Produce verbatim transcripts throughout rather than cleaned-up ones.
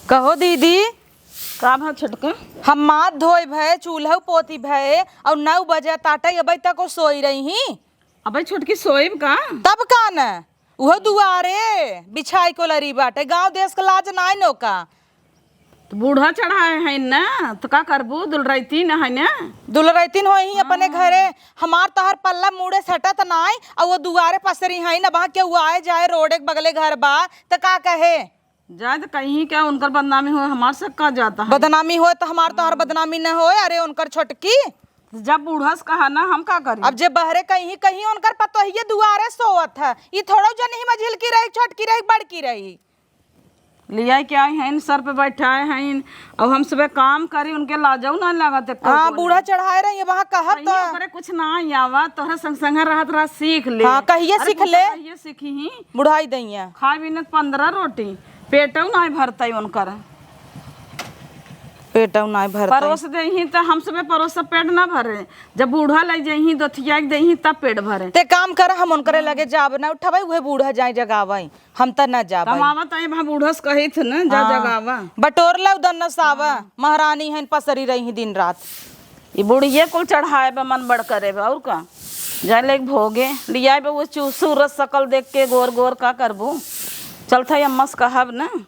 कहो दीदी। का भा छोटका? हम माथ धोई भए, चूल्हा पोती भए, और नौ बजे ताटे, अबे तक वो सोई रही ही। अबे छोटकी, सोइब का? तब का न, उहो दुआरे बिछाई को लरी बाटे, गाँव देश का लाज नाई नो का। तो बूढ़ा चढ़ाए हैं ना, तो का करबू, दुलरैती न है ना। दुलरैती न होई ही अपने हाँ। घरे, हमार तोहर पल्ला मुड़े सटत नाई, और वो दुआरे पसरी है ना, वहाँ केहू आए जाए, रोड एक बगले घर बा, तो का कहे? जाए तो कहीं क्या उनकर बदनामी होए, हमार से का जाता है? बदनामी होए तो हमार तोहर बदनामी न होए, अरे उनकर छोटकी। जब बूढ़ा से कहा ना, हम का करी? अब जे बहरे कहीं, कहीं उनकर पतोहिए दुआरे सोवत है, ई थोड़ो जन ही मझिलकी रही, छोटकी रही, बड़की रही। लिया के आई हैं, सर पे बैठाए हैं, और हम सबे काम करी, उनके लाजो ना लागत है। हाँ, बूढ़ा चढ़ाए रही, वहाँ कहब कहिए तो ओकरे कुछ ना आवा, तोहरे संग संग रहत रह सीख ले। हाँ, कहिए अरे सीख कुछ ले। कहिए सीखी ही। बुढ़ाई दइया। खाए बिना पन्द्रह रोटी, पेटो नाय भरतई उनकर। पेटो नाय भरतई। परोस देही त हम सबे परोस से पेट ना भरे। जब बूढ़ा लग जइही, दोथिया के देही, तब पेट भरे। ते काम कर, हम उनकरे लगे जाब ना उठबै, उहे बूढ़ा जाए जगावै, हम त ना जाबै। कमावा त ए भा बूढ़ा से कहित न, जा हाँ। जगावा। बटोर लउ दन्नस आवा, हाँ। महारानी हइन पसरी रही दिन रात। ई बुढ़िए कुल चढ़ाए बा, मन बड़ करे बा, और का? जाए ले भोगे, लियाए बा, वो चू-, सूरज सकल देख के गोर गोर का करबू? चलत है अम्मा से कहब न।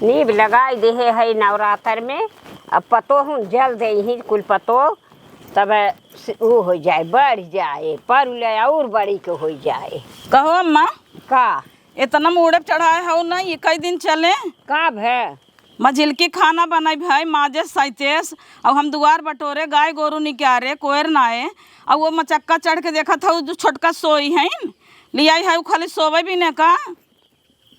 नीब लगाई देहे है नवरात्र में, अब पतोहू जल देही कुल पतोह, तब से ऊ हो जाए, बढ़ जाए, पर ले और बड़ी के हो जाए। कहो अम्मा। का? इतना मूड़े चढ़ाए हो ना, ये कई दिन चले? का भे? मझिलकी खाना बनाई भाई, माजे सैतेस, अब हम दुआर बटोरे, गाय गोरू निकारे, कोयर नाए, अब वो मचक्का चढ़ के देखत हऊ, जो छोटका सोई है, लियाई है, उ खाली सोवे भी ने का।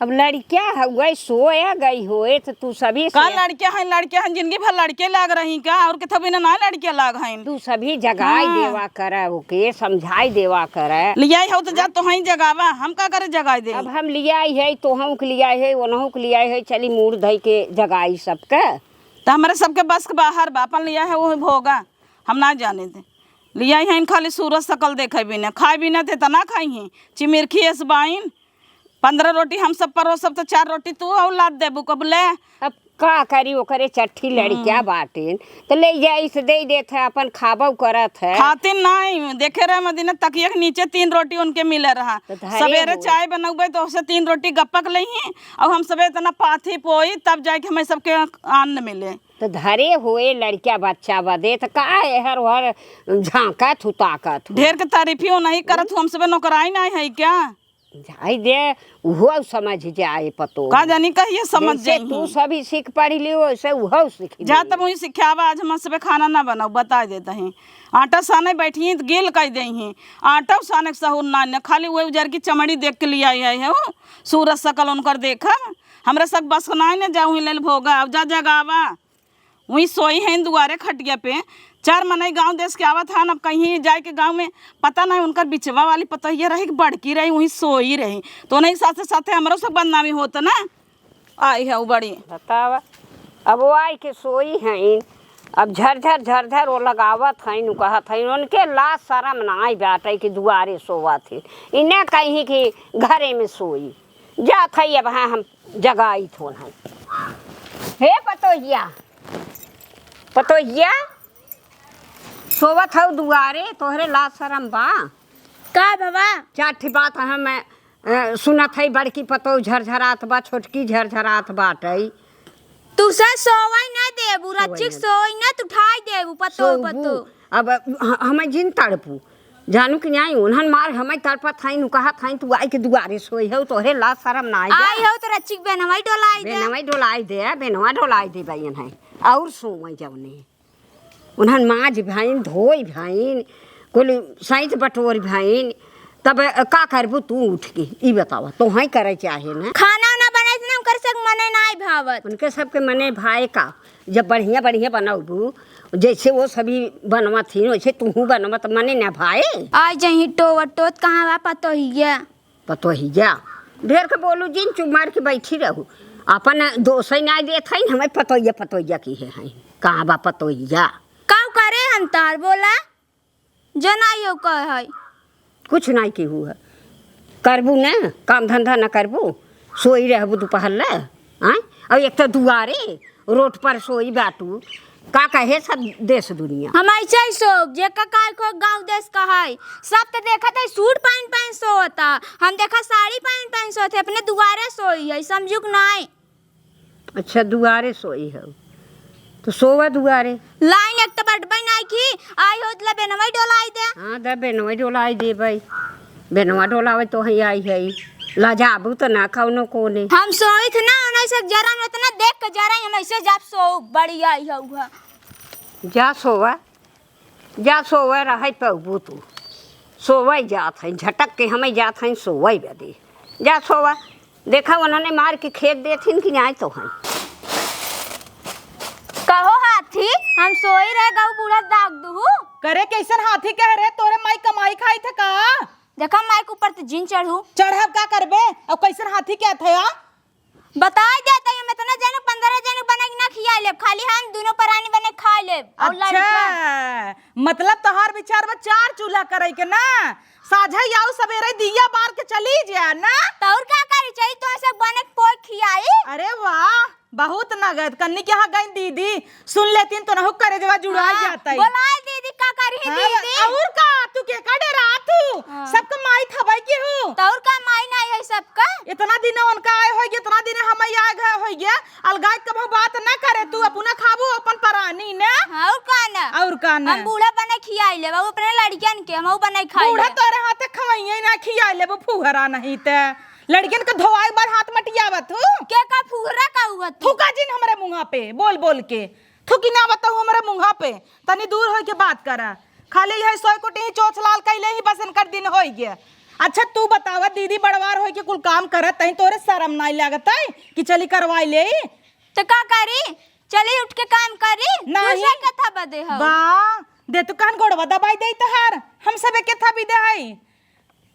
अब लड़किया हउए, सोया गई होए, तो तू सभी का से लड़किया है, लड़किया है, जिंदगी भर लड़के लाग रही का, और के थबी ना, ना लड़किया लाग हैं। तू सभी जगाई हाँ। देवा करे, ओके समझाई देवा करे। लियाई हो तो जा, तो हई जगावा, हम का करे जगाई दे। अब हम लियाई है, तोहू के लियाई है, ओनहू के लियाई है, चली मूड़ धई के जगाई सबके। त हमरे सबके बस के बाहर बा, अपन लिया है वो भोगा, हम ना जाने दे। लिया है इन खाली सूरज सकल देखे बिना, खाए बिना ते तना खाई हैं, चिमिरखी एस बाइन, पन्द्रह रोटी हम सब परोसब त चार रोटी तू औलाद देबू कबले। अब का करी, ओकरे चट्ठी लड़किया हम्म। बाटिन, त ले जाई से दे देत है, अपन खाबो करत है। खातिन नाई, देखे रहे मदीना तकिया के नीचे तीन रोटी उनके मिले रहा। त धरे सवेरे होई। चाय बनौबे त ओसे तीन रोटी गप्पक लेही, और हम सबे इतना पाथी पोई तब जाके हमें सबके अन्न मिले। त धरे होए लड़किया बच्चा बदे, त का एहर ओहर झांकत हु, ताकत हु? ढेर के तारीफियो नहीं करत हु, हम सबे नौकराई नहीं है क्या? जाई दे, उहो समझ जाए पतो। का जानी कहिए समझ जैसे जाई तू हूँ। सभी सीख पढ़ी लियो, वैसे उहो सीख जा लियो। तब वही सिखावा, आज हम सबे खाना ना बनाओ, बता देता है। आटा साने बैठी हैं, त गील कई दे हैं। आटा साने के सहूर ना ने, खाली वही उजर की चमड़ी देख के लिया आई है, है वो। सूरज सकल उनकर देखब, हमरा सब बस ना ने जाऊँ लेल भोगा, अब जा जगावा। वहीं सोई हैं दुआरे खटिया पे। चार मनई गाँव देश के आवत हन, अब कहीं जाए के गाँव में पता नहीं उनकर बिचवा वाली पतोहिया रही कि बड़की रही, वहीं सोई रही। तो उन्हीं साथे साथे हमरो सब बदनामी होत ना। आई है उ बड़ी। बतावा, अब वो आई के सोई हैं, अब झरझर झरझर वो लगावत हैं, उ कहत हैं, उनके लाज शरम नाई बाटे कि दुआरे सोवत हैं, इन्हें कहीं कि घरे में सोई। जात है अब, हाँ, हम जगाई थोन है। हे पतोहिया, पतोहिया, सोवत हऊ दुआरे, तोहरे लाज शरम बा? का भवा? चार ठी बात हम, अ, सुनत है, बड़की पतोह झरझरात बा, छोटकी झरझरात बाटई। तू से सोवई ना देबू, सोवई रचिक ना। सोवई ना, तू ठाई देबू, पतोह, सोबू। पतोह। अब ह-, हमें जिन तड़पू, जानू कि नाई, उन्हन मार हमें तड़पत हईन, उ कहत हईन, "तू आई के दुआरे सोई हऊ, तोहरे लाज शरम नाई बा?" आई हऊ तो रचिक बेनवाई डोलाई दे। बेनवाई डोलाई दे, बेनवा डोलाई दे बइयन है। और सोवई जौने। उन्हन माज भईन, धोई भईन, कुल सैंत बटोर भईन, तब का करबू तू उठ के? ई बतावा, तोहई करे चाहे ना। खाना ना बनाई ना, उनकर सब मने नाई भावत। उनके सबके मने भाए का? जब बढ़िया बढ़िया बनौबू, जैसे वो सभी बनवत ही, वैसे तुहू बनवा, त मने ना भाए। आई जहीं टोवत टोवत कहाँ बा पतोहिया? पतोहिया? ढेर के बोलू जिन, चुप मार के बैठी रहू। अपन दोसई ना देत हईन, हमें पतोहिया पतोहिया की है, है। कहाँ बा पतोहिया? काऊ करे हम तार बोला? जो नाई हो कह है। कुछ नाई केहू है। करबू ना, काम धंधा ना करबू। सोई रहबू दुपहर ले, आय? और एक तो दुआरे, रोड पर सोई बाटू, का कहे सब देश दुनिया? हम ऐसे ही सोब, जे का काय को गाँव देश कहाई, सब तो देखत है सूट पहन पहन सोवता, हम देखा साड़ी पहन पहन सोवत है, अपने दुआरे सोई है, समझू कि नाई? अच्छा, दुआरे सोई है, तो सोवा दुआरे। लाइन एक तो बटबई नाई की, आई होत ला बेनवई डोलाई दे। हाँ, दे बेनवई डोलाई दे भाई, बेनवा डोलावे तो ही आई है, लजाबू तो ना कौनो कोने। हम सोई थे ना, उन्हें से जरा में उतना देख के जरा ही हम ऐसे जाब सो बड़ी आई है उहा। जा सोवा, जा सोवा, रहै पउबू तू। सोवै जात है, झटक के हमें जात है सोवै बदे। जा सोवा, देखा उन्होंने मार के खेद देथिन कि नाई तो है। कहो हाथी, हम सोई रह गऊ बूढ़ा दाग दुहू। करे कैसन हाथी कह रे, तोरे माई कमाई खाई थे का? देखा माई के ऊपर तो जिन चढ़ू। चढ़ब का करबे, अब कैसन हाथी के थे आ? बताई देत हई, हम इतना जन, पन्द्रह जन बने के ना खिया लेब, खाली हम दुनो परानी बने खा लेब। और अच्छा, लड़कियन। मतलब तोहार विचार बा चार चूल्हा करे के ना, साझे आऊ सबेरे दिया बार के चली जा ना। तो और का करी, चाहिए तो ऐसे बने के पोई खियाई। अरे वाह, बहुत नगद। कन्नी के यहाँ गई दीदी, सुन लेतीन तो नहु करेजवा जुड़ा हाँ, जाता है। बोलाए दीदी, का करी हाँ, दीदी? और का, तू के का डरा तू? हाँ। सबका माई थबाई के हो। तो और का, माई नहीं है सबका? इतना दिन उनका आए होइगे, इतना दिन हम आए गए होइगे, अलगाई कभो बात ना करे तू, अपना खाबू अपन परानी ने। हाँ, और का ना? और का ना? हम बूढ़ा बने खियाई लेब, वो अपने लड़कियन के, हम बने खाई बूढ़ा लेब। तोरे हाथे खवइये ना खियाई लेबू फुहरा नहीं ते। लड़कियन के धोआई बार हाथ मटियावत हूँ। के का फुहरा का हुआ तू? थूका जिन हमरे मुँहा पे, बोल बोल के। थूकी ना बताऊ हमरे मुँहा पे। तनी दूर होइके बात करा। खाली यही सोय कुटी ही चोच लाल कैले ही बस इनकर दिन होइगे। अच्छा तू बतावा दीदी बड़वार होइके कुल काम करत तहीं तोरे शरम नाई लागत है कि चली करवाई लेई? तो का करी? चली उठ के काम करी? नहीं। दूसरे के था बदे हो। बा, दे तू कहन गोड़वा दबाई देई तोहार। हम सबे के था बिदे हई।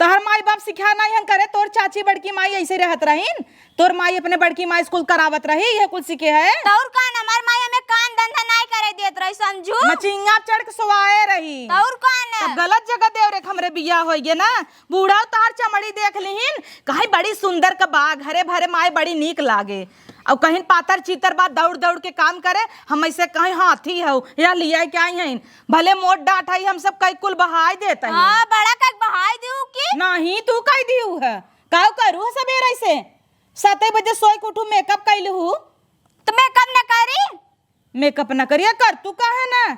तोहर माई बाप सिखा नाई हन करे, तोर चाची बड़की माई ऐसे रहत रहीन, तोर माई अपने बड़की माई स्कूल करावत रही, ये कुल सीखे है। तो और का ना, हमार माई हमें काम धंधा नाई करे देत रही, समझू? मचिंगा चढ़ के सोवाए रही। तो और का ना? तब गलत जगह देव रे, हमरे बियाह होइगे ना, बूढ़ा तोहर चमड़ी देख लिहिन, कहीं बड़ी सुंदर का बाग, हरे भरे माई बड़ी नीक लागे। और कहीं पातर चीतर बा, दौड़ दौड़ के काम करे, हम ऐसे कहीं हाथी हो या लिया के आई हैं, भले मोट डांट है, हम सब कई कुल बहाई देत है। हाँ, बड़ा कई बहाई दिहू की? नहीं, तू कई दिहू है। काऊ करू है सबेरे से? साते बजे सोई के उठू, मेकअप कई लहू। तो मेकअप न करी? मेकअप न करिया कर, तू काहे ना?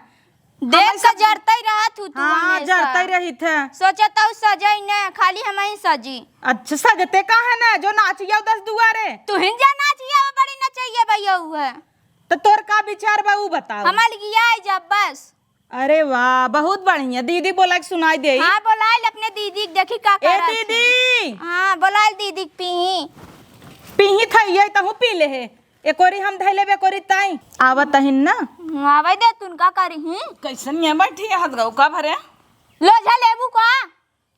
देख हम के सब जरतई रहत हूँ तू हाँ, हमेशा। जरतई रही थे। सोचत हूँ सजई न, खाली हम ही सजी। अच्छा, सजते काहे ना, जो नाचिया दस दुआरे। तू ही जा नाचिया, बड़ी नचैया भैया हुआ। तो तोर का विचार बा, ऊ बताओ। हम अलगिया आई जब बस। अरे वाह, बहुत बढ़िया। दीदी बोला के सुनाई दे। हाँ, बोलाइल अपने दीदी के, देखी का ए करत है। दीदी। हाँ, बोलाइल दीदी के पीही। पीही था, ये तहु पी ले है। एकोरी हम धैले बे, एकोरी ताई। आवत अहिन ना। आवे दे, तुन का करी ही? कैसन ये बैठी है, हाथ गौ का भरे? लोझा लेबू का?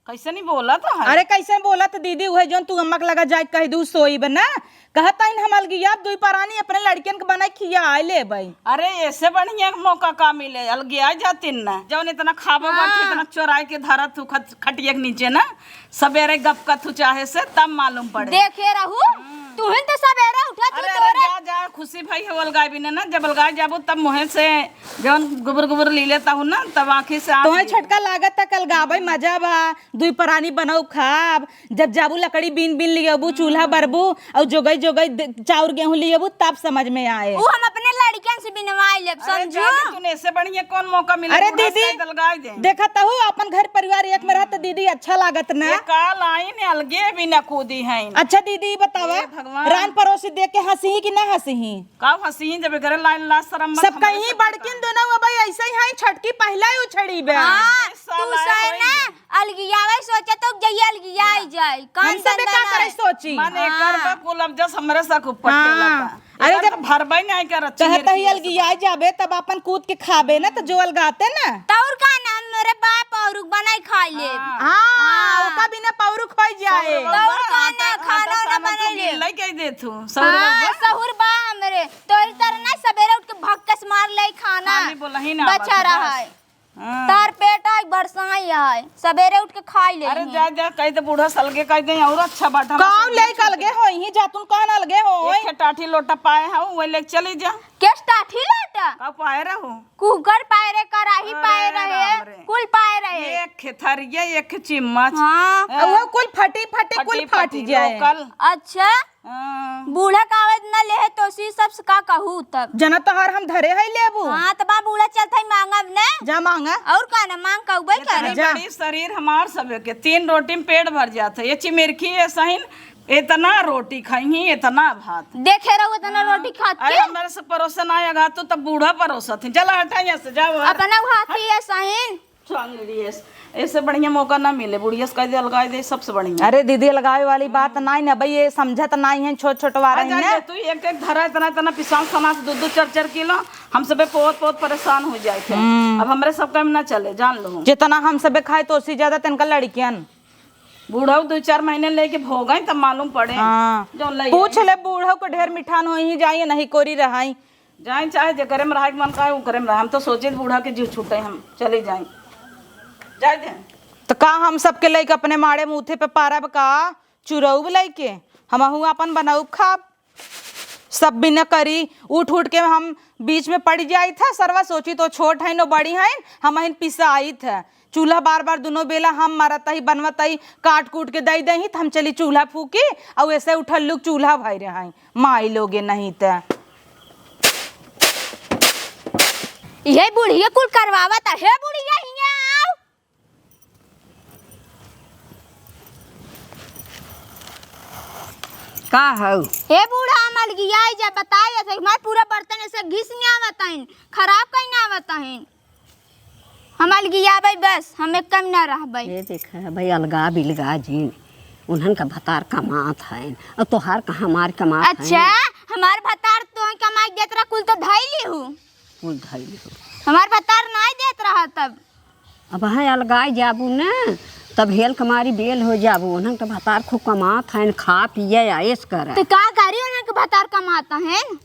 कैसे नहीं बोलत है? अरे कैसे बोलत दीदी, उहे जोन तू अम्मा के लगा जाए कह दू सोईब ना, कहत हईन हम अलगियाब दुई परानी अपने लड़कियन के बनाई खिया लेबै। अरे ऐसे बढ़िया एक मौका का मिले, अलगिया जातिन ना। जौन इतना खाबो हाँ। बाटी, इतना चोराई के धरत तू खट-, खटिया के नीचे ना, सबेरे गप कथू चाहे से तब मालूम पड़े। देखे रहू, हम्म। तुहिन तो सबेरे उठत अरे, हू अरे, तोरे। जा, जा, खुशी भाई है अलगाई भी ना, जब अलगाई जाबू तब मुँहे से जौन गुबुर गुबुर ली लेता हूँ ना, तब आँखी से आँख तोहे गिरे। छोटका लागत तक अलगाबै मजा बा। दुई परानी बनऊ खाब, जब जाबू लकड़ी बीन बीन लियबू, चूल्हा बरबू, और जोगई जोगई दे-, चाउर गेहूं लियबू, तब समझ में आए। ऊ हम अपने लड़कियन से बिनवाई लेब, अरे समझू? जाने तूने इससे बढ़िया कौन मौका मिला, अरे बूढ़ा दीदी, से दलगाई दे। देखत हू, अपन घर परिवार एक में रहत दीदी अच्छा लागत ना। ये का लाइन अलगे भी न कूदी हैं। अच्छा दीदी, ई बतावा, हे भगवान। रान परोसी देख के हंसी कि ना हंसी? का हंसी जब एकरे लाइन ला शरम मत सब हमरे कहीं से बड़किन पता। दोनों अब ऐसे ही हैं, छटकी पहला ही उछड़ी बे। हाँ, ऐसा तू लाया सही होई ना, गया। अलगियावे सोचे तो जइया अलगियाई जाए। काम हम सब धंधा का ना करे है। सोची। मन एकर हाँ। बा कुल अब जस हमरे से खूब पटेला हाँ। बा। अरे एकर जब तो भरबे नहीं कर अच्छी कहत ही मेरी अलगियाई जाबे तब अपन कूद के खाबे ना तो जो अलगाते ना। तौर का नाम मेरे बाप और बनाई खा ले। हाँ। हाँ, हाँ। ओका बिना पौरुख होई जाए। सौर तौर बाबा, का ना आटा, खाना आटा वाना साना बना तू ले। मिल लई कह दे तू। सौर हाँ, बाबा। सहुर बा हमरे। तोरी तरह ना सबेरे उठ के भक्कस मार ले खाना। खाली बोलही ना बचा आवत है, रहा बस। है। हाँ। तार पेट आई बरसाई है, सबेरे उठ के खाई ले अरे ही। जा, जा, कही तो बूढ़ा सलगे कही गई और अच्छा बात, हम काव सलगे ले के अलगे होई ही, जातुन कान अलगे होई। एक ठे टाठी लोटा पाए हऊ, वही लेके चली जा। केस टाठी लोटा? का पाए रहू? कुकर पाए रहे, कराही अरे पाए रहे, राम रे। कुल पाए रहे। एक ठे थरिया, एक ठे चिम्मच। हाँ। हैं? वो कुल फटी फटी, कुल फटी फटी फटी जाए। लोकल। अच्छा। हाँ। बूढ़ा का आवाज न लेहे तो सी सब से का कहू तब। जना तोहार हम धरे है लेबू। हाँ, तो बा बूढ़ा चलत है मांगब ने। जा मांगा। और का ना मांग कहबे इतना करे। जा। बड़ी शरीर हमार सबे के, तीन रोटी में पेट भर जात है। ये चिमिरखी ये सहिन, इतना रोटी खाई, इतना भात। देखे रहो इतना हाँ। रोटी खात अरे के। हमारे से परोसन आया गा, तू तब बूढ़ा परोसत है। चला हटा यहाँ से, जाओ। अपना हाथी ये सहिन। चल रे, ऐसे बढ़िया मौका ना मिले, बुढ़िया से कह दे, अलगाई दे, सबसे बढ़िया। अरे दीदी, अलगावे वाली बात नाई ना भाई, ये समझत नाई है, छोट छोट वाला आ है जाइए ना। तू एक एक धरा इतना इतना पिसान सनास दो दो चार चार किलो, हम सबे बहुत बहुत परेशान हो जाए थे। हम्म। अब हमरे सब काम ना चले, जान लो। जितना हम सबे खाए तो उससे ज्यादा तनका लड़कियन। बूढ़ऊ दो चार महीने लेके भोगई तब मालूम पड़े। हाँ। जौन लइया पूछ ले, बूढ़ऊ को ढेर मिठान हो ही जाइए, नहीं कोरी रहाई। जाए चाहे जेकरे में रहे के मन का, ओकरे में रहे। हम तो सोचे बूढ़ा के जीव छूटे, हम चले जाए। जाए दे। तो का हम सबके लइके अपने माड़े मूथे पे पारब का? चुरउब लइके? हमहू आपन बनउब खाब। सब बिना करी, उठ उठ के हम बीच में पड़ जाइत है। सरवा सोची तो छोट है, नो बड़ी है, हम अहिन पिसाइत है। चूल्हा बार बार दुनो बेला हम मरत ही, बनवत ही, काट कूट के दई दही, त हम चली चूल्हा फूकी, अउ ऐसे उठल लुक चूल्हा भई रहे हैं, माई लोगे नहीं त। इहे बुढ़िया कुल करवावत है। हे बुढ़िया, हियाँ आओ। का हऊ? हे बूढ़ा, हम अलगिया आई जा, बताए ऐसे हमार पूरा बर्तन ऐसे घिस नहीं आवत हइन, खराब कहीं ना आवत हइन। हम अलगियाबै बस, हम एक कम ना रहबै। ये देखा भाई, अलगा बिलगा जिन, उन्हन का भतार कमात हइन, और तोहार का हमार कमात हइन। अच्छा, हमार भतार तो कमाई देत रहा, कुल तो धइली हूँ। कुल धइली हूँ। हमार भतार नाई देत रहा तब। अब है अलगाई जाबू न, तब हेल कमारी बेल हो जाबू, उन्हन का भतार खूब कमात हइन, खा पिए ऐश कर। तो का करी, उन्हन का भतार कमात हइन?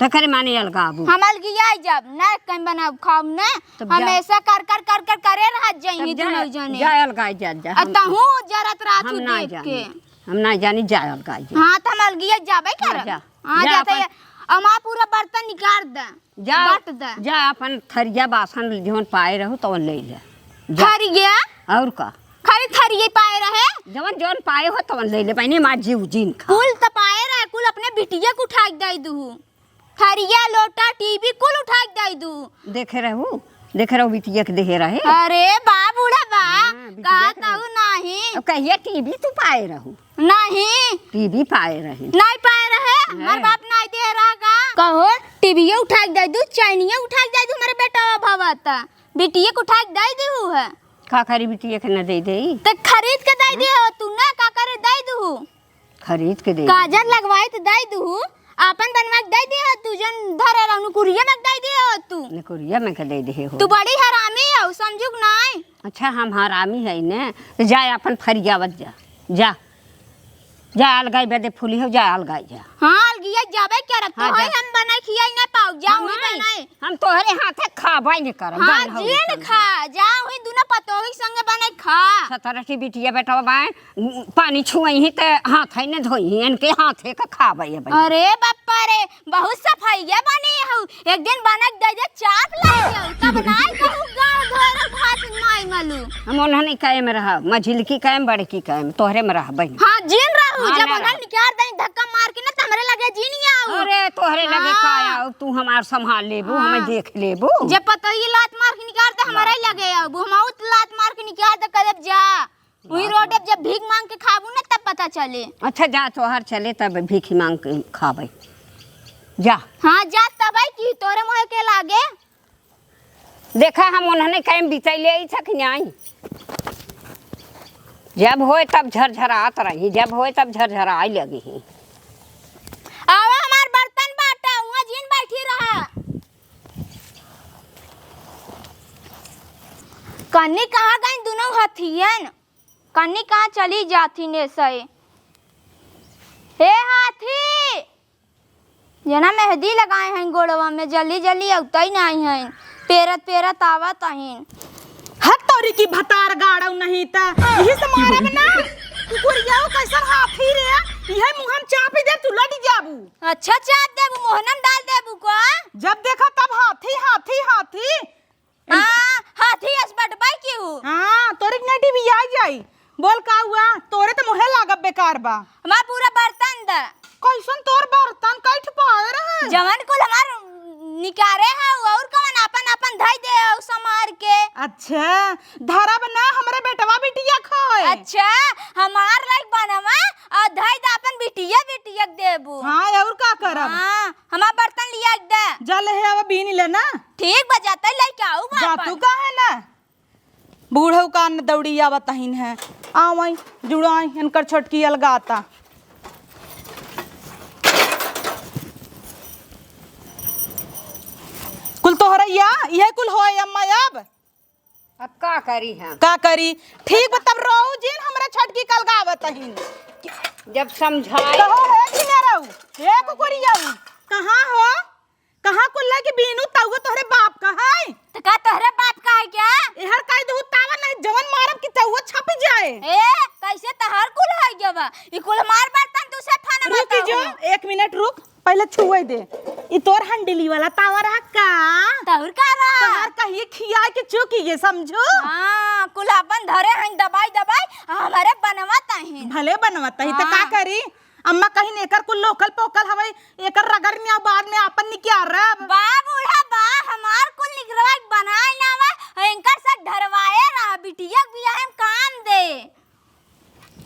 तकरे माने अलगाबू। हम अलगिया जाब, ना कहीं बनाब खाब ना। तब जा। हमेशा कर, कर, कर, कर, करे रहत जाई तब ही जा, दुनो जने। जा अलगाई जा, जा। आ हम, तहूँ जरत रहत हम हूँ ना देख जानी। के। हम ना जानी, जा अलगाई जा। हाँ, त हम अलगिया जाबे हाँ, करब। जा। हाँ, जा जाते अपन अमा पूरा बर्तन निकाल दे, जा, बांट दे। जा अपन थरिया बासन जौन पाए रहू तौन ले ले। जा। थरिया? और का? खाली थरिये पाए रहे? जवन जौन पाए हो तवन ले ले, बहनी माँ जीव जीन खा। कुल त पाए रहे, कुल अपने बिटिया के उठा के दे दू। थरिया, लोटा, टीवी कुल उठा के दे दू। देखे रहू, देखे रहू बिटिया के देहे रहे। अरे बा बूढ़ा बा, हाँ, बिटिया कहा के तहु नहीं। अब कहिए टीवी तू पाए रहू। नहीं। टीवी पाए रहे। नहीं पाए रहे, हमार हैं। बाप नहीं दे रहा का। कहो, टीवीये उठा के दे दू, चैनिये उठा के दे दू, हमारे बेटा भवत। बिटिया के उठा के दे दू है। का करी बिटिया के न दे दे? त खरीद के दे दे हो तू ना, का करे दे दू? खरीद के दे दे। काजर लगवाई त दे दू, आपन बनवा के दे दे हो तू, जन धरे रहू, नुकुरिया में दे दे हो तू। नुकुरिया में के दे दे हो। तू बड़ी हरामी हो, समझू के नाई? अच्छा, हम हरामी है ने, त जा अपन फरियावत जा, जा। जा अलगाई बदे फूली हो, जा अलगाई जा। हाँ, अलगिया जाबे करब, हाँ, तोहरे जा। हम बनाई खियाई ना पाऊ, जा हम वही नहीं, बनाई। हम तोहरे हाथे खाबाई नहीं करब, हाँ, जान हो जिन उनका। खा, जा वही दुनो पतोही संगे बनाई खा। सतरह की बिटिया बेटवा बाए, पानी छुअई ही ते हाथ है न धोई ही, इनके हाथे का खाबाई है भाई। अरे बापा रे, बहुत सफाइया बनी हऊ। एक दिन बनक दे दे, चाप लाई जाऊ, तब नाई कहू गाँव घर भात नाई मलू। हम उन्हन कायम रहा, मझिलकी कायम, बड़की कायम, तोहरे में रहा बहन। हाँ, जिन रहू, हाँ, जब ना उन्हन रहा। निकार दई धक्का मार के ना, त हमरे लगे जिन आऊ। अरे, तोहरे लगे हाँ। का आऊ, तू हमार संभाल लेबू, हाँ। हमें देख लेबू। जब पतोही लात मार के निकार दे, हमरे लगे आऊ, हम आऊ त लात मार के निकार दे, करब जा। वही रोड पे जब भीख मांग के खाबू ना तब पता चले। अच्छा जा तोहर चले तब भीख मांग के खाबे। जा। हाँ जा तब आई की तोरे मोहे के लागे। देखा हम उन्हने कहीं बितैले आई थक न्याय। जब होए तब झरझरात रही, जब होए तब झरझराए लगी ही। आवा हमार बर्तन बाटा, हुआ जिन बैठी रहा। कन्नी कहाँ गई दुनो हथियन? कन्नी कहाँ चली जाथिन ऐसे? हे हाथी, जना मेहंदी लगाए हैं गोड़वा में, जल्दी जल्दी अउतई नाहीं हैं, पेरत पेरत आवत अहिन। हत तोरी की भतार गाड़ौ नहीं त, यही से मारब ना। कुकुरिया कैसन हाथी रे, इहे मुँह हम चापी दे, तू लड़ी जाबू। अच्छा चाप देबू, मोहनम डाल देबू का? जब देखा तब हाथी, हाथी, हाथी। हाँ, हाथी अस बटबै की हूँ। हाँ, तोरे के नेटी भी आ जाई। बोल का हुआ? तोरे त मुँहे लागब बेकार बा। हमार पूरा बर्तन द। कैसन तोर बर्तन? कई ठो पाए रहे? जवन कुल हमार निकारे है, और कवन आपन आपन धई दे और समार के। अच्छा, धरब ना, हमरे बेटवा बिटिया खाए। अच्छा, हमार लाइक बनवा और धई दे आपन बिटिया बिटिया के देबू। हाँ, और का करब? हाँ, हमार बर्तन लिया के दे। जा ले हे, अब बीन ले ना। ठीक बा, जाता ही लेके आऊ बा जा अपन। तू का है ना? बूढ़ऊ का न दौड़ी आवत अहिन है। आवई, जुड़ाई, इनकर छोटकी अलगाता। कुल तोहरैया, इहे कुल होए अम्मा अब? अब का करी हम? का करी? ठीक बा, तब रोऊ जिन, हमरा छोटकी का अलगावत अहिन। जब समझाए कहो हे कि ना रहू? हे कुकुरिया, कहाँ हो? कहाँ कुल्ला के बीनू तउआ तोहरे बाप का है? त का तोहरे बाप का है क्या? एहर काई दहु तावा नहीं, जवन मारब कि तउआ छप जाए। ए, कैसे तहर कुल है गवा? ई कुल मार बर्तन तू से फान रुक जो, एक मिनट रुक, पहले छुए दे। ई तोर हंडली वाला तावा रहा का? तोर का रहा? तोहर कहिए खिया के चुकी ये समझू। हाँ, कुल अपन धरे हैं दबाई दबाई, हमारे बनवत हैं। भले बनवत ही, त का हाँ। करी? अम्मा कहिन एकर कुल लोकल पोकल हवै, एकर रगड़ में बाद में आपन निकाल रब। बा बूढ़ा बा, हमार कुल निकरवा के बनाए ना आवे, इनकर से ढरवाए रहा, बिटिया के बियाह में काम दे।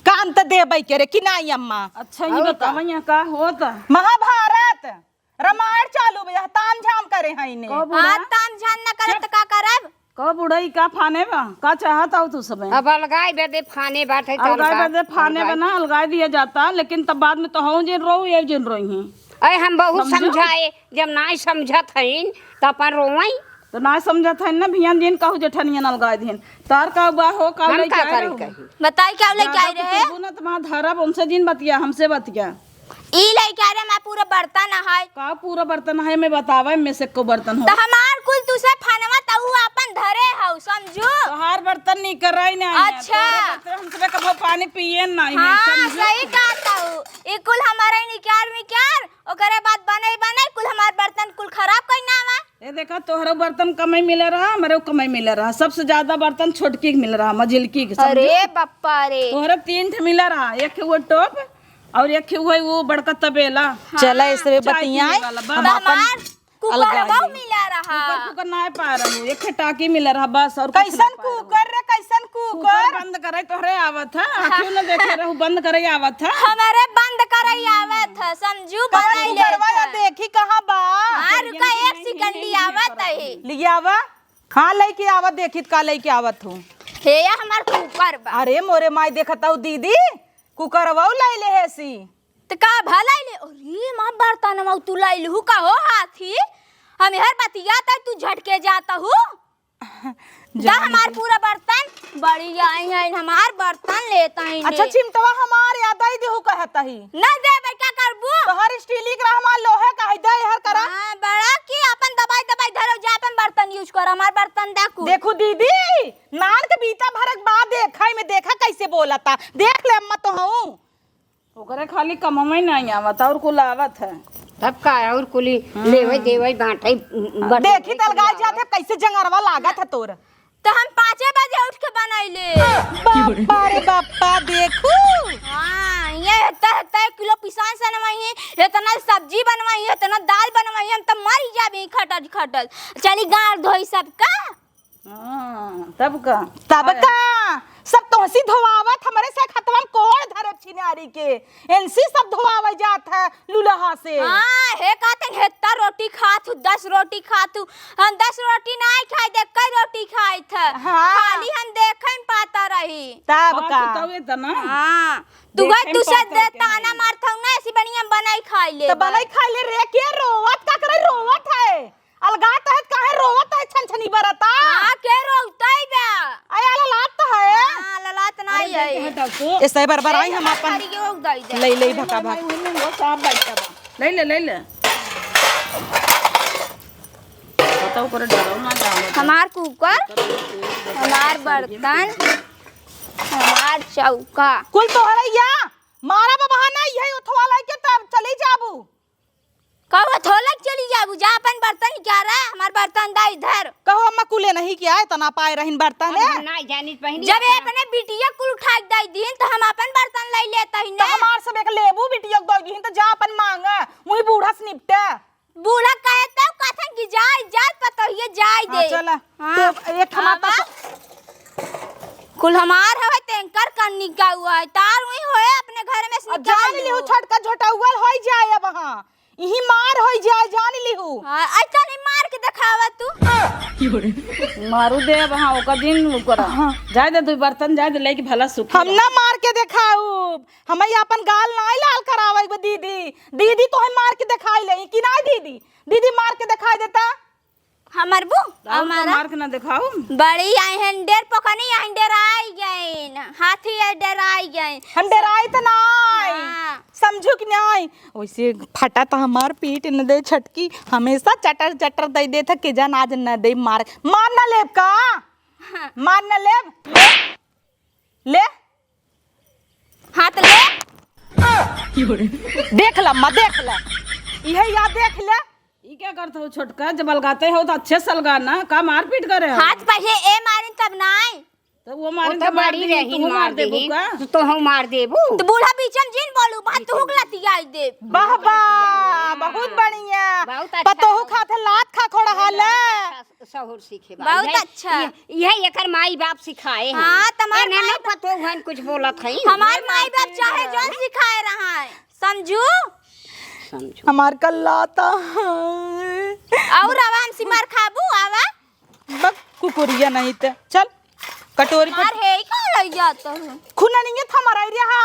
काम त देबै के रे कि नाई अम्मा? अच्छा, ये और का? बतावा यहाँ का होत? महाभारत। रामायण चालू बा, ताम झाम करे हैं इन्हें। कहो बूढ़ा। हाँ, ताम झाम न करे त का करब? कहो बूढ़ा, ई का फाने बा? का चाहत हौ तू सबे? अब अलगाई बदे फाने बाटे, त अलगाई अलगाई, बदे फाने अलगाई। बना, अलगाई दिया जाता, लेकिन तब बाद में तो हौ जिन रोऊ, ये जिन रोई हैं। अरे हम बहुत समझो। समझाए, जब नाई समझत हईन, त अपन रोवई। त नाई समझत हईन ना, भियान जिन कहू जेठनियन अलगाई दिहन। तार का बा हो, का हम लइके का आए करी रहू? कही? बताई क्या लइके ज्यादा आए कुछ रहे? बोलबू ना, त वहाँ धरब, उनसे जिन बतिया, हमसे बतिया। ई लइका रे, हमार पूरा बर्तन है। का पूरा बर्तन है? मैं बतावा, में से को बर्तन हो। त हमार कुल तू से फनवा त ऊ आपन धरे हौ, समझू? तोहार बर्तन नहीं कराई ना। अच्छा। तोहरे बर्तन हम सबे कबो पानी पिए नहीं है, हाँ, समझू? सही कहत हौ। ई कुल हमारे निकार मिकार, ओकरे बाद बने बने कुल हमार बर्तन कुल खराब कइना बा। ए देखा, तोहरे बर्तन कमाई मिले रहा, हमरे कमाई मिले रहा। सबसे ज्यादा बर्तन छोटकी के मिले रहा, मझिलकी के, समझू? अरे बप्पा रे। तोहरे तीन ठे मिले रहा, एक है वो टोप, और एक है वो, वो बड़का तबेला। हाँ। चला, ऐसे चाय बतियाए, पीने वाला, बस। हम अपन हमार कुकर अलगाई। बहु मिला रहा। कुकर, कुकर ना पा रहू, एक ठे टाकी मिला रहा बस, और कुछ ना कैसन पा रहू। कुकर रे, कैसन कुकर? कुकर बंद करे तोहरे आवत है, हाँ। आँखियों न देखे रहू, बंद करे आवत है। हमारे बंद करे आवत है, समझू, कर बनाई ले कुकरवा ना था। देखी कहाँ बा? हाँ, रुका, एक सेकंड लियावत है। लियावा। हाँ, लइके आवत, देखित का लइके आवत हो। हे, या हमार कुकर बा। अरे मोरे माई, देखत हऊ दीदी, कुकरवा लइले हेसी। त का भा लइले? अरे माँ, बर्तनवा तू लइलहू का हो हाथी? हम हर बतियात है, तू झटके जात हू। दा जान हमार दे। पूरा बर्तन बड़ी आई है, हमार बर्तन लेता है अच्छा, इन्हें। चिमटवा हमार याद आई देहू कहत ही। ना देबे, का करबू? तोहर स्टील के रहा, हमार लोहे का है, दे हर करा। हाँ, बड़ा की अपन दबाई दबाई धरो, जा अपन बर्तन use कर, हमार बर्तन दा कुल। देखू दीदी, नान के बीता भरक बाद देखा में देखा कैसे बोलता, देख ले अम्मा तो हूँ। ओकरे खाली कमवे नहीं आवत, और कुल आवत है। तब का, और कुली हम्म। लेवे देवे बांटे, बटे देखी तलगाय जात है, कैसे जंगरवा लागत है तोर। तो हम पाँचे बजे उठ के बनाइले। बाप्पा रे बाप्पा, देखू। हाँ, ये हेता हेता एक किलो पिसान सनवाई है, इतना सब्जी बनवाई है, इतना दाल बनवाई है, हम तो मर ही जाबे खटल खटल। चली गाड़ धोई सबका। हाँ, तब का? तब का? सब तोहसी धोआवत, हमरे से खतवन कोड़ धरब छिनारी के। एनसी सब धोआवे जात है लुलहा से। हाँ, हे कहते हैं, हेत्ता रोटी खात हूँ, दस रोटी खात हूँ। हम दस रोटी नाहीं खाई, देख कई रोटी खाई थे। हाँ। खाली हम देखे में पाता रही। तब हाँ, का? तो तब इतना। हाँ। तू देखे गई, में तू से पाता दे के ताना नहीं। मारत हूँ ना, ऐसी बढ़िया बनाई खाई ले तो बा। बनाई खाई ले रे, के रोवत का करे, रोवत है? अलगात है, काहे रोवत है, छनछनी बरता? हाँ, के रोवत है बा? अरे, ललात तो है। हाँ, ललात ना अरे, है। देख, हटा तो। ऐसे बरबर आई हम अपन। ले, ले, भका भक। वो साफ बैठा बा। ले ले, ले ले। तो ओकरे डरो ना जावे। हमार कुकर, हमार बर्तन, हमार चौका। कुल तोहरे या, मारा बबहा ना, यही उठवा लाई के तब चली जाबू। कहो थोलक चली जाबू, जा अपन बर्तन क्या रहा, हमार बर्तन दा इधर। कहो अम्मा कुले नहीं क्या है, तना पाए रहिन बर्तन अब है। हम ना जानित बहिनी जब अपना अपने बिटिया कुल उठा के दे दीन, तो हम अपन बर्तन ले लेते ही तो ना। हमार सब एक लेबू बिटिया के दे दीन, तो जा अपन मांगा, वही बूढ़ा से निपटे। बूढ़ा कहे तब कथन कि जाए, जाए पतोहिए जाए हाँ, दे। चला। हाँ। तो एक हम हाँ, आपस बा। कुल हमार हवे, तेंकर कन्नी का हुआ है, तार वही होए अपने घर में से अब निकाल जान लिहू, लो। छोटका झोटौअल होई जाए अब, हाँ, इही मार होई जाए, जान लिहू। हाँ, ऐसा नहीं मार के देखावा तू। मारू दे अब, हाँ, ओकर दिन ओकर। हाँ। जाए दे, दू बर्तन जाए दे, लेके भला सुखी हम रहो। ना मार के देखाऊ, हम ही अपन गाल नाई लाल करावे बा दीदी। दीदी तोहे मार के देखाई ले कि नाई दीदी? दीदी मार के देखाई देता। हमर बू, राउर को हमारा मार के ना देखाऊ। बड़ी आई हैं डेर पकनी, आई डेराई गईन, हाथी आई डेराई गईन। हम डेराई त नाई। हाँ। समझू कि नाई? वैसे फटा त हमार पीट न दे छटकी, हमेशा चटर चटर दे दे था के जान आज न दे मार। मार ना लेब का? हाँ। मार ना लेब? ले। हाथ ले। देख ला, अम्मा, देख ला। इहे या देख ले। ई क्या करत हो छोटका? जब अलगाते हो तो अच्छे से अलगा ना, का मारपीट करे हो? हाथ पहिले ए मारिन तब नाई। तो वो मारिन वो तो तो मार बड़ी दी, रही, तू मार मार देबू देही। का? तो तू हम मार देबू। तो बूढ़ा बीचम जिन बोलू, बात तू लतियाई दे। वाह, वाह, बहुत बढ़िया। बहुत अच्छा पतोहू सब। खात है, लात खा खोड़ा हाल है। बहुत अच्छा। सहूर सीखे बा। बहुत इहे, अच्छा। इहे, इहे एकर माई बाप सिखाए हैं। हाँ, तमार एने माई ना बाप पतोहू हन कुछ बोलत हई। हमार माई बाप चाहे जौन सिखाए रहा है, समझू? समझू। हमार कल्लाता है। और आराम से मार खाबू, आवा। बक कुकुरिया नहीं ते। चल, कटोरी पर मार है ही कहाँ लई जाता है? खुना नहीं है, थमरा ही रहा।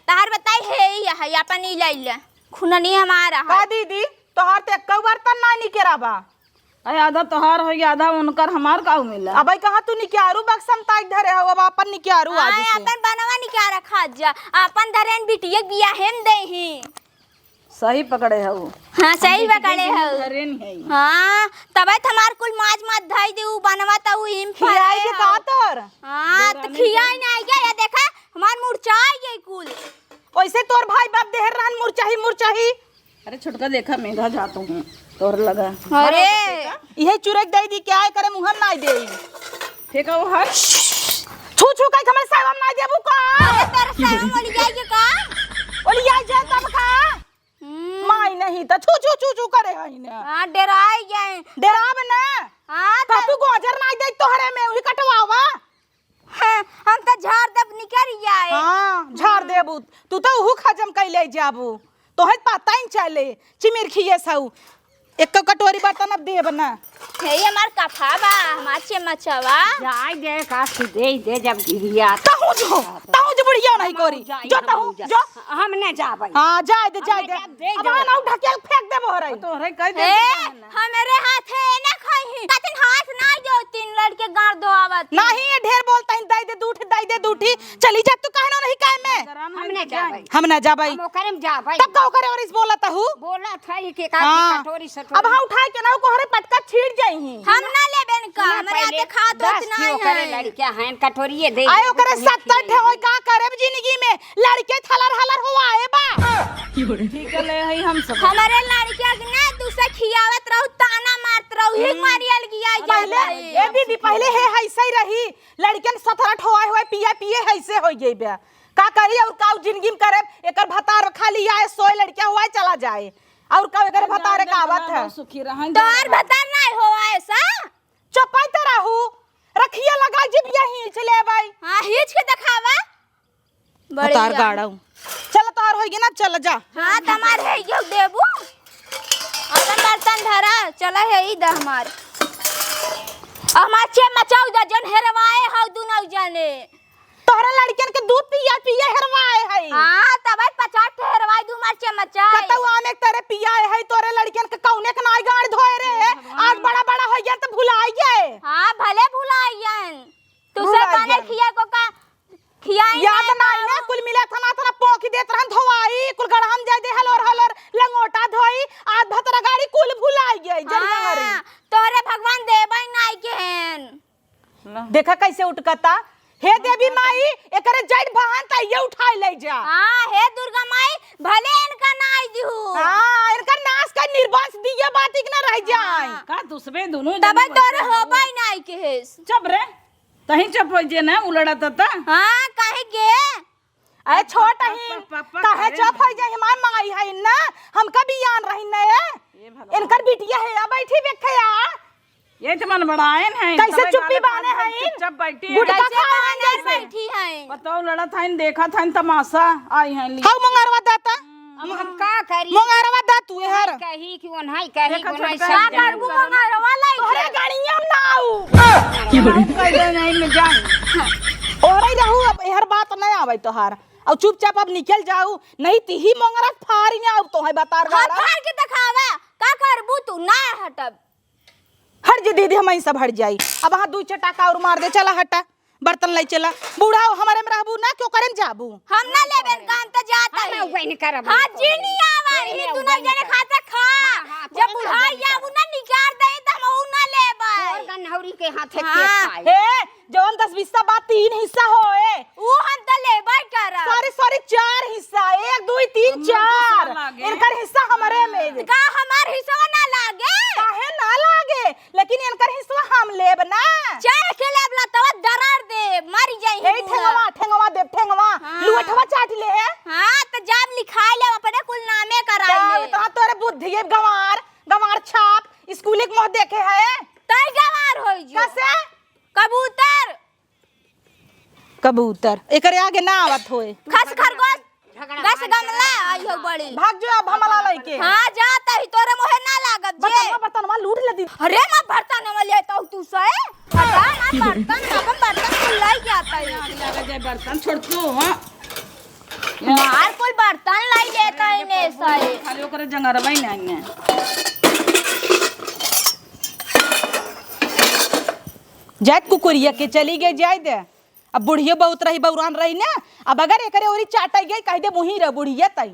तार बताई है ही, है अपन ही लई ले। खुना नहीं हमारा है। का दीदी, तोहार ते एक्कौ बर्तन ना निकेरा बा। अरे, आधा तोहार होई, आधा उनकर, हमार का मिला? अबे कहाँ तू निक्यारू बक्सम ताक धरे हो, अब आपन निक्यारू आज हाँ, से। आपन बनवा निक्यारा खा जा, आपन धरेन बिटिया के बियाहे में देही। सही पकड़े हो। हाँ, सही हम पकड़े बिटिया हो। के धरेन है। हाँ, तबे तो हमार कुल माज माज धई दे, उ बनवा त उ इम खियाई फरे के हो। का तोर? हाँ, तो खियाई ना आइया, या देखा, हमार मुरझाई गई कुल। ओइसे तोर भाई बाप देहर रहन मुरचाही, मुरचाही। अरे छोटका देखा, मेघा जात हूँ तोर लगा। अरे। इहे चुरक दे दी, क्या है करे मुँह में नाई दे। फेंका वो हर। छू छू कई हमरे सेवा में नाई देबू का? अरे तोर सेवा में ओली जाई के का? ओली जाई जाए तब का? हम्म। माई नहीं त छू छू छू छू करे हई ने। हाँ, डेराई गए। डेराब ना। हाँ, का तो तू गोजर नाई दे तोहरे में, उही कटवावा। हाँ, हम तो झाड़ देब निकल जाए। हाँ, झाड़ देबू। तू तो उहू खजम कइले जाबू। तोहे पता ही चले, चिमिर खिए सऊ। एक कटोरी बर्तन अब देब ना। हे, हमार कफा बा, हमार चेमचवा। जाए दे, का तू दे दे जब गिरिया। तहूँ जो, तहूँ जो बुढ़िया नहीं हम कोरी। जाए, जो हम तहूँ, जाए। जो। हम नहीं जाबे। हाँ, जाए दे, हम जाए नहीं दे। जाब, दे अब दे। आना उठा के फेंक देबो रे। तो रे कह दे। ए, हमरे हाथे ना खाई। कतिन हाथ ना दो, तीन लड़के गाड़ दो आवत। नहीं, ये ढेर बोलता है, दे दे दूठी, दे दे दूठी। चली जा, तू कहना नहीं काहे में? हम ना जाबे। हम ना जाबे। हम ओकरे में जाबे। तब का ओकरे और इस बोलत हूँ? बोलत है कि का हाँ। कटोरी सटोरी। अब हाँ उठाए के ना, कोहरे पटका छीट जाई ही। हम ना लेबे न का, सुना हमरे पहले आते खात दस होत ठे ना ओकरे है। लड़कियां हैं, कटोरिए दे आए दे, ओकरे कहीं सत्तर खियाई ठे होई, दे। का करब जिंदगी में? लड़के थलर हलर हो आए बा। ठीक है, ले हई हम सब। हमारे लड़किया के ना दूसरे खियावत रहू, ताना मारत रहू, ही हम्म। मारी अलगिया पहले, जात रही। ए दीदी, पहले हे है सही रही, लड़कियन सतरह ठो आए हुए पिए पिए है से हो गई बे। का करी और का जिंदगी में करे? एकर भतार खाली आए सोए लड़किया हुआ चला जाए, और का एकर भतार का आवत है? सुखी रहन तोर भतार नहीं हो ऐसा। चपाई तो रहू, रखिया लगा जिब यहीं चले भाई। हाँ, हिच के देखावा। बढ़िया। उतार गाड़ाऊ। चल, तोहार होइगे ना, चल जा। हाँ, तमार है, यो देबू। अपन बर्तन धरा, चला है, ई द हमार। हमार चे मचाऊ द, जन हेरवाए हौ दुनौ जने। तोहरे लड़कियन के दूध पिया पिया हेरवाए है। हाँ, तब पचास ठे हेरवाए दू, हमार चे मचाई। कतौ आने के तेरे पिया है, तोरे लड़कियन के कौने के नाई गाड़ धोए रे। आज बड़ा बड़ा हो गया तो भुलाई गए। हाँ, भले भुलाई गए। तू भुला सब बने गया। खिया को का, खियाई याद नहीं नहीं ना, कुल मिला थना थना पोंखी देत रहन धोवाई, कुल गड़हम जाए दे हलोर हलोर लंगोटा धोई, आज भतरा गाड़ी कुल भुलाई गई, जरिया हाँ, रे। तोरे उठकता। हे देवी माई, एकरे जड़ बहन त ये उठाई ले जा। हाँ, हे दुर्गा माई, भले इनका नाई दिहू। हाँ, इनका नाश कर, निर्वंश दिया बाती के ना रह जाए। हाँ। का दुसबे दोनों तबे जने तोरे बच्चे हो। होबे नाई के हेस। चुप रे, तहीं चुप हो जे ना उलड़त त। हाँ, काहे के? अरे छोट ही, पापा, पापा, काहे करे चुप ना। हो जाए? हमार माई है ना, हमका भी यान रही ना ये। ये भगवान। इनकर बिटिया है, या बैठी बेखे या। ये तो मन बड़ाएन है, कैसे तबे चुप्पी गाना बाने खान हैं? चुपचाप बैठी है। गुटखा कैसे खाए बाने हैं जैसे। बैठी हैं? बताओ, लड़त हैं, देखत हैं तमाशा, आई हैं ली। खाओ मंगरवा दाता। अब हम का करी? मंगरवा दा तू एहर। कही कि ओन्हाई कही, देखो ओन्हाई छोटका सब का जने करबू करबू। मंगरवा लाई तोहरे के? गाड़िया में ना आऊ। की बोली? कह दे नहीं में जाए। ओहरे रहू, अब एहर बात नहीं आवे तोहार। और चुपचाप अब निकल जाऊ, नहीं तिही मोंगरा फारी ने आऊ तो है बतार हम गाड़ा। फार के देखावा, का करबू तू? ना हटब। हट जे दीदी, हम सब हट जाई। अब हाँ दू चटाका और मार दे, चला हटा, बर्तन लाई चला। बूढ़ा हो, हमारे में रहबू ना, क्यों करें जाबू? हम ना लेबे, काम तो जाता हम है। वही नहीं करब, हाँ, नहीं जी करब। नहीं आवा, नहीं, ही नहीं, तू वही ना नहीं जने करब। खाते खा। हाँ, हाँ, जब तोरे में बुढ़ाई वही नहीं जाबू करब। ना निकार दे, तो हम ऊ ना लेबे। तोर गन्हौरी के हाथे हाँ। के खाए। हे, जौन दस बीसा बात तीन हिस्सा होए। ऊ हम त लेबे करब। सॉरी, सॉरी, चार हिस्सा, एक, दुई, तीन, हमर चार। हिस्सा लागे। इनकर हिस्सा हमरे में। का हमार हिस्सा ना लागे? काहे ना लागे? लेकिन इनकर हिस्सा हम लेब ना। चल के लेब ला, तब दरार दे, मर जाई यही बूढ़ा। ठेंगवा, ठेंगवा देब, ठेंगवा। हाँ। लुअठवा चाट ले है। हाँ, त जाब लिखाई लेब, अपने कुल नामे कराई का लेब। बता तोरे बुद्धि ये गंवार, गंवार छाप, स्कूल के मुँह देखे है। तई गंवार होई जो। कसे? कबूतर। कबूतर एकरे आगे ना आवत होए। खस खरगोश, गस गमला आई हो बड़ी। भाग जो अब हमला लइके। हाँ, जा तही तोरे मोहे ना लागब जे। बर्तनवा, बर्तनवा लूट ले दी। अरे माँ, बर्तनवा ले तो तू से। हटा ना बर्तन, अपन बर्तन कुल लाई के आता है। आग लगा जाए बर्तन, छोड़ तू, हाँ। मार कुल बर्तन लाई लेता है ने से। खाली ओकरे जंगरवा ही नहीं है। जात कुकुरिया के चली गई, जाए दे। अब बुढ़ियो बहुत रही, बौरान रही ना। अब अगर एकरे ओरी चाटा गई, कह दे मुही रह बुढ़िया तई।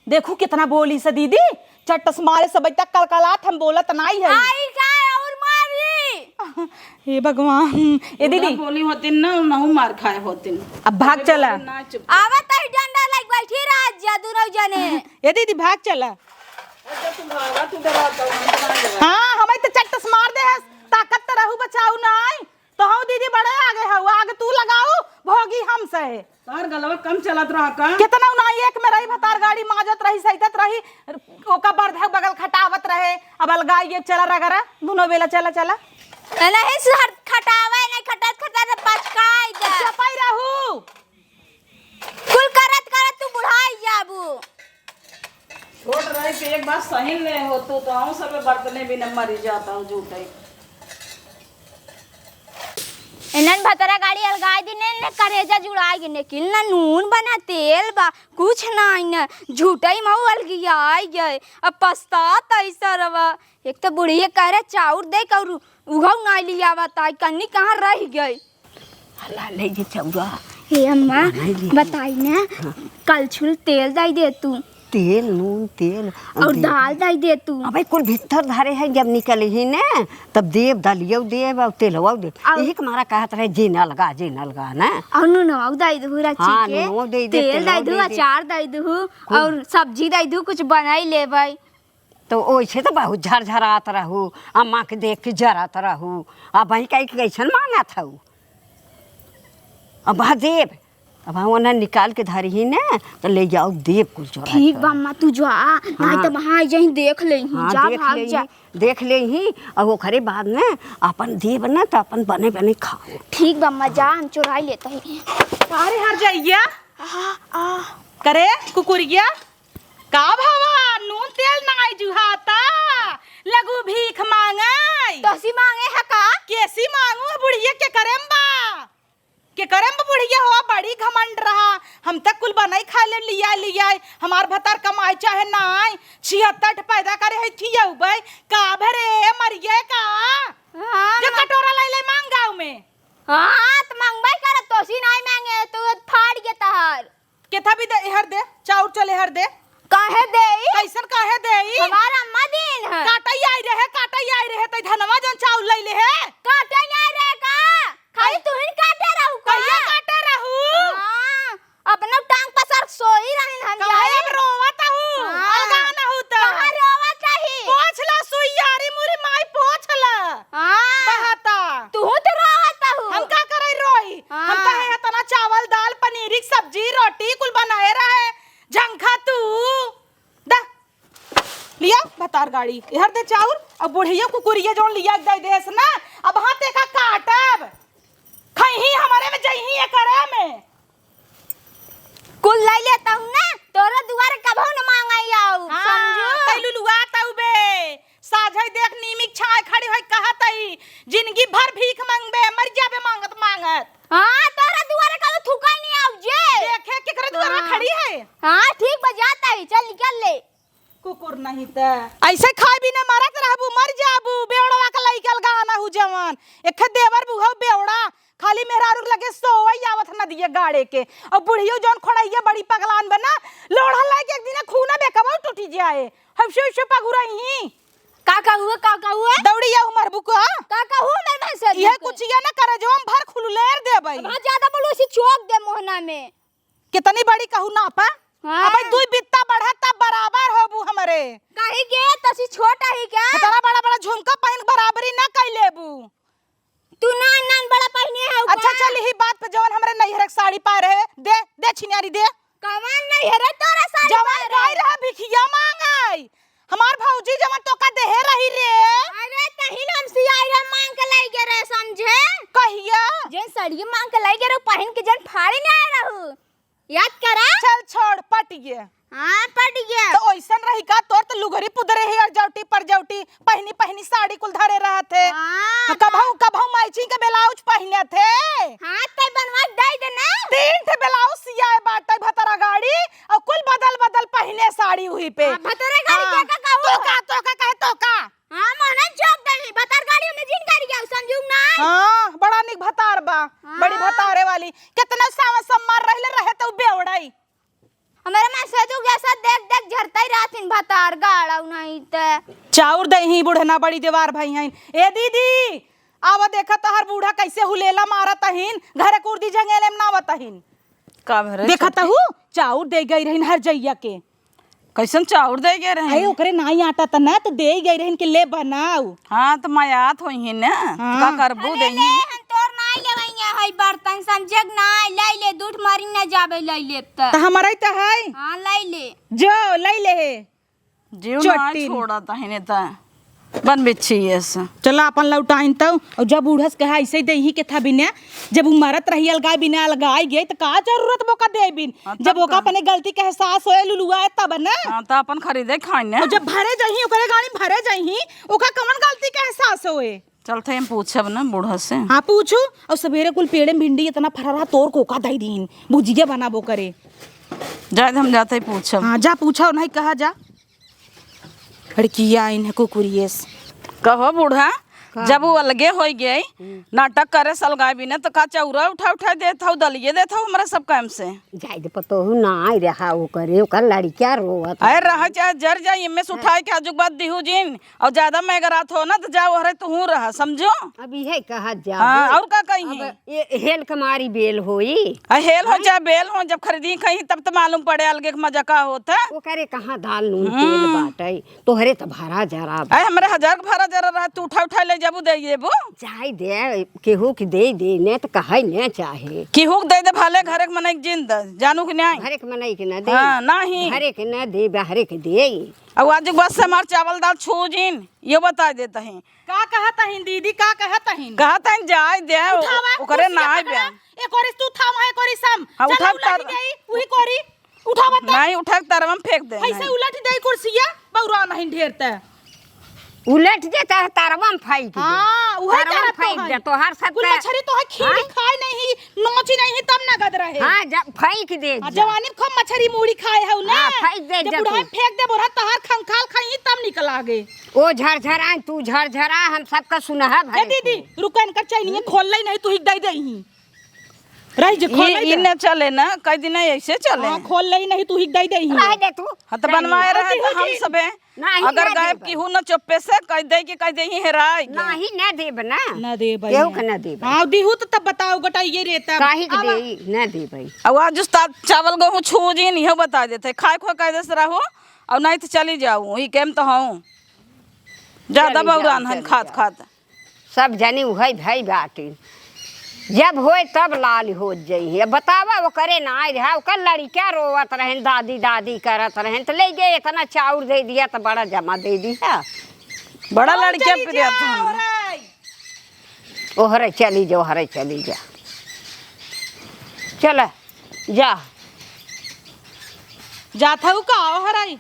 देखू कितना बोली से दीदी, चट्टस मारे सब तक कलकलात, हम बोलत नाई है। आई का और मारी? हे भगवान, ए दीदी। बोली होतिन ना, नहु मार खाए होतिन। अब भाग चला। ना चुप। आवत ही डंडा लाइक बैठी रह जा दोनों जने। ए दीदी, भाग चला। अच्छा, तू भागा, तू डरा, तू हम तो ना डरा। हाँ, हमें तो चट्टस मार दे है, ताकत तो रहू बचाऊ नाई। तो हऊ दीदी बड़े आगे हऊ, आग तू लगाऊ, भोगी हम सहे। तोहर गलवा कम चलत रहा का? कितना उनाई एक में रही, भतार गाड़ी माजत रही, सैतत रही, ओका बरधक बगल खटावत रहे। अब अलगाई ये चला रगरा, दुनो बेला चला, चला। नहीं सर, खटावे नहीं, खटत खटत पचकाई दे। चपाई रहू। कुल करत करत तू बुढ़ाई जाबू। छोट रहे के एक बार सहिन ले हो तू, तो हम सब बर्तने बिना मरी जाता हूँ झूठे। इन्हन भतरा गाड़ी अलगाई दिने, इन्हन करेजा जुड़ाई गिने, कि ना नून बा, ना तेल बा, कुछ नाई न, झूठे मऊ अलगियाई गए। अब पछतात आई सरवा। एक तो बुढ़िया कह रहे चाउर दे के, और उघऊ नाई लियावत आई, कन्नी कहाँ रह गई। हला ले जे चौरा। हे अम्मा, बनाई ले। बताई ना, हाँ। कलछुल तेल दई दे तू। तेल, नून, तेल, और दे दाल दे। दई दे तू। अबे कुल भीतर धरे है, जब निकली ही ने, तब देब, दलियो देब, और तेलवा देब। और यही के मारा कहत रहे, जे ना लगा, जे ना लगा ना। और नूनवा दई दू, रची हाँ, के। नूनवा दे दे, तेल तेलवा दई दू, दे दे। अचार दई दू, कुल। और सब्जी दई दू, कुछ बनाई लेबै। तो ओइसे तो बहुत झरझरात रहू, अम्मा के देख के जरत रहू। अब वही कही के कैसन मांगत हऊ? अब वहाँ देब, अब वहाँ ओन्हन निकाल के धरी ही ने, तो ले जाओ देब कुल चोरा ठीक चोरा। बा अम्मा, तू जा, नहीं हाँ। तो वहाँ आई जाई देख ले ही, हाँ, जा देख भाग ले जा। ही, देख ले ही, और ओकरे बाद में अपन देब ना तो अपन बने बने खाओ। ठीक बा अम्मा, जा हम चोराई लेते हैं। अरे हर जाइया। आ, आ। करे कुकुरिया, का भवा, नून तेल नाई जुहाता, लगू भीख मांगै। तोसी मांगे है का? केसी मांगू, बुढ़िया के करेम बा? के करेम बा बुढ़िया हो, बड़ी घमंड रहा। हम तक कुल बनाई खा ले, लिया, लिया। हमार भतार कमाई चाहे नाई, छिहत्तर ठे पैदा करे है, खियौबै। का भरे, मरिए का? हाँ, जो म- कटोरा लै लै मांग गाँव में। हाँ, तो मांगबै करब, तोसी नाई मांगे, तो फाड़ के तहार। केथा भी दे, एहर दे, चाउर चल एहर दे। काहे देई? कैसन काहे देई? हमार अम्मा दीन है। काटै आई रहे, काटै आई रहे, तै धनवा जौन चाउर लैले है। काटै आई रहे का? खाली तुहिन काट हम काहे जाए। अब रोवत हूँ? हाँ। अलगा न हूँ तो। कहाँ रोवत हई? पोंछ ला सुइयारी मुरी माई, पोंछ ला। हाँ। बहता। तू तो रोवत हूँ। हम का करे रोई? हाँ। हम तो है इतना चावल, दाल, पनीर की सब्जी, रोटी कुल बनाए रहे। झंखा तू। दा। लिया भतार गाड़ी। एहर दे चाउर, अब बुढ़िया कुकुरिया जौन लिया के दे देस ना, अब हाथ देखा काटब। खइही हमरे में, जइही एकरे में। कुल लइ लेत हूँ ना, तोरे दुआरे कबहू न माँगइ आऊ, हाँ, समझू? तै लुलुआत हऊ बे। साझै देख नीमिक छाँय खड़ी होइ कहत हई, "जिनगी भर भीख माँगबे, मरि जाबे माँगत माँगत।" हाँ, तोरे दुआरे कबहू थुकइ नाहीं आऊ जे। देखे केकरे दुआरे हाँ। खड़ी है। हाँ, ठीक बा, जात हई, चल निकल ले। कुकुर नहीं त। अइसे खाए बिना मरत रहबू, मर जाबू, बेवड़वा के लइकल गाना हू जवन। एखे देवर बुढ़ऊ बेवड़ा, खाली मेहरारू के लगे सोवइ आवत नदिया गाड़े के। अउर बुढ़ियो जौन खोड़इया बड़ी पगलान बना, लोढ़ा लइके एक दिने खूना बेकबउ टूटि जाए। हइसे हइसे पगुरइहीं। का कहूए, का कहूए? दौड़ी आऊ मरबू का? का कहूए मेरे भैंसे इहे के? कुचिया न करे जो हम भर खुललेर देबइ। अब ज्यादा बोलू, इसी चोक दे मोहना में। कितनी बड़ी कहू नापा? हाँ। अबे दुई बित्ता बढ़े तब बराबर होबू हमरे। काहे के? तसी छोट ही का? इतना बड़ा बड़ा झुमका पहिन बराबरी ना कइ लेबू। तू नान नान बड़ा पहिने हऊ अच्छा का? चल, यही बात पे जवन हमरे नैहर के साड़ी पाए रहे, दे, दे छिनारी दे। कवन नैहर तोरा साड़ी जवन पाए रहे? गई रहा भिखिया माँगइ, हमार भौजी जवन तोका देहे रही रे। अरे तहिन हम सियाई रहा माँग के लइ गे रहे, समझे? कहिया? जेन साड़ी माँग के लइ गे रहे, पहिन के जेन फाड़ी नाहीं आए रहू। याद करा। चल छोड़, पट गे। हाँ, पट गे। तो ओइसन रही का? तोर तो लुगरी पुदरे ही, अरजौटी परजौटी, पहिनी पहिनी साड़ी कुल धरे रहत हे। हाँ, हाँ, कबहू, कबहू matching के blouse पहिनत हे। हाँ, तै बनवा दे दे ना। तीन ठे blouse सियाए बाटइ भतरा गाड़ी, अउर कुल बदल बदल पहिने साड़ी उही पे। हाँ, भतरा गाड़ी हाँ। के का कहू? तो का, तो का कहे, तो का? हाँ, मोहनन चौक गई, भतार गाड़ी में जिन गाड़ी गया, समझू ना? हाँ, बड़ा निक भतार बा, हाँ। बड़ी भतारे वाली। कितना सावन सोमवार रहले रहे तो बेवड़ाई। हमरे माँ सेतु के साथ देख देख झरता ही रहथिन भतार गाड़ाऊ नहीं ते। चाउर दे ही बूढ़ना बड़ी देवार भई हइन। ए दीदी, आवा देखा तोहर बूढ़ा कैसे हुलेला मारत अहिन, घरे कुर्दी जंगेले में नावत अहिन। का भरे देखत छोटकी? हू, चाउर दे गई रहिन हर जइया के। कैसन चाउर दे गए रहे? अरे ओकरे नाई आटा त ना त दे गई रहिन कि ले बनाऊ। हाँ त मायात होई है ना। हाँ। का करबू अरे देही? ले, हम तोर नाई लेवइया है बर्तन समझे के नाई, लइ ले, दूठ मारी ना जाबे लइ ले त। त हमरे त है। हाँ लइ ले। जो लइ ले है। जीव नाई चोटिन। छोड़ा तहिने त। बन बिच्छी ये से। चला अपन लौटाइन तउ, अउर जब बूढ़स कहा ऐसे ही देही के था बिना, जब उ मरत रही अलगाए बिना अलगाए गए त का जरूरत बोका दे बिन? हाँ, जब तब ओका का? अपने गलती के एहसास होए लुलुआए तब ना। हाँ, त अपन खरीदे खाए ने। अउर जब भरे जाही ओकरे गाड़ी में भरे जाही, ओका कवन गलती के एहसास होए? चलते हम पूछब ना बूढ़ा से। हाँ पूछू, अउर सबेरे कुल पेड़े में भिंडी इतना फरा रहा तोर कोका दई दीन, भुजिया बनाबो करे। जाए हम जाते ही पूछब। हाँ जा पूछा नहीं कहा जा। हड़किया इन्हें कुकुरियस। कहो बूढ़ा, का? जब वो अलगे होई गई, हम्म। नाटक करे सलगाए बिना, तो का चौरा उठा उठा देत हऊ, दलिये देत हऊ हमरा सब काम से? जाए दे पतोहू ना आई रहा ओकरे, ओकर लड़किया रोवत अरे रही। रहा चाहे जर जाए, इनमें से हाँ। उठाए के आजुक बात दिहू जिन, अउर ज्यादा मैं अगर रात हो ना, तो जाओ हरे तुहू रहा, समझो? अब इहे कहत जाबो। हाँ, अउर का कही? अब ये हेल के मारी बेल होई। आ, हेल हो हैं? चाहे बेल हो, जब खरीदी कहीं तब तो मालूम पड़े अलगे के मजा का होत है। ओकरे कहाँ दाल नून तेल हम्म। बाटइ, तोहरे त भरा जरा बा। अरे हमरे हजार के भरा जरा रहा, तू उठा उठा ले जाबू दे देबू। जाए दे, केहू के दे दे, ने त कहइ ने चाहे। केहू के दे दे, भले घरे के मनई के जिन द, जानू कि नाहीं? घरे के मनई के ना दे। हाँ, नाहीं। घरे के ना दे, बाहरे के दे। अब आज बस से हमार चावल दाल छू जिन, ये बताइ देत ही। का कहत हईन दीदी, का कहत हईन? कहत हईन जाए दे, उठावा, ओकरे कुर्सिया ना आए पकड़ा, बे। एक ओरिस तू थाम है, एक ओरिस हम। हाँ, चला उठा उलट तर- गई, उही कोरी। उठावा त। नहीं, उठा के तरवा में फेंक दे, ऐसे नहीं। उलट दे कुर्सिया, बौरा नहीं ढेर त। उलट दे त तरवा में फेंक दे। हाँ, उहे तरवा में फेंक दे, तोहार सब कुल के मछरी तोहे खींच हाँ? खाए नहीं, नोची नहीं, तब नगद रहे। हाँ, जब फेंक दे आ, जा। जवानी में खूब मछरी मूड़ी खाए हऊ ना। हाँ, फेंक दे जब जा बुढ़ाई तू। में फेंक दे, बुढ़ा तोहार खंखाल खाई, तब निकल आगे। ओ झरझरा, तू झरझरा, हम सबका सुनहब ए है दीदी, तू। रुको, इनकर चैनिया खोल ले, नहीं तू ही दे दे ही। रह जे, खोल ई, ले ई दे। न चले ना, कह दी ना ऐसे चले। हाँ, खोल ले, नहीं तू ही दे दे ही। रह दे तू। हाँ, तो रह बनवाए दे। रहे तो हम सबे। नहीं, अगर ना गायब देबै। की हूँ ना चुप्पे से कह दे कि कह दे ही हेराए गया। नहीं, ना देब ना। ना देबै केहू ना। के ना देबै। हाँ, दिहू तो तब बताओ, गोटा ये रहता। काहे के अब देई? ना देबै। अब आज उस्ताद चावल गेहूँ छू जी नहीं हो बता देते, खाए खो कह दे से रहो, और नहीं तो चली जाऊ, ई कैम तो हूँ। ज्यादा चली जाओ, बौरान हन चली खात जाओ। खात। सब जनी उहई भई बाटिन। जब होए तब लाल होत जइहें। अब बतावा, ओकरे नाई रहा, ओकर लड़िका रोवत रहेन, दादी, दादी करत रहेन, त ले गए, एतना चाउर दे दिया, त बड़ा जमा दे दिया। बड़ा हम लड़िका चली प्रिय जाओ, था। ओहरे। ओहरे चली जा, ओहरे चली जा। चल, जा। जात हऊ का, ओहरे?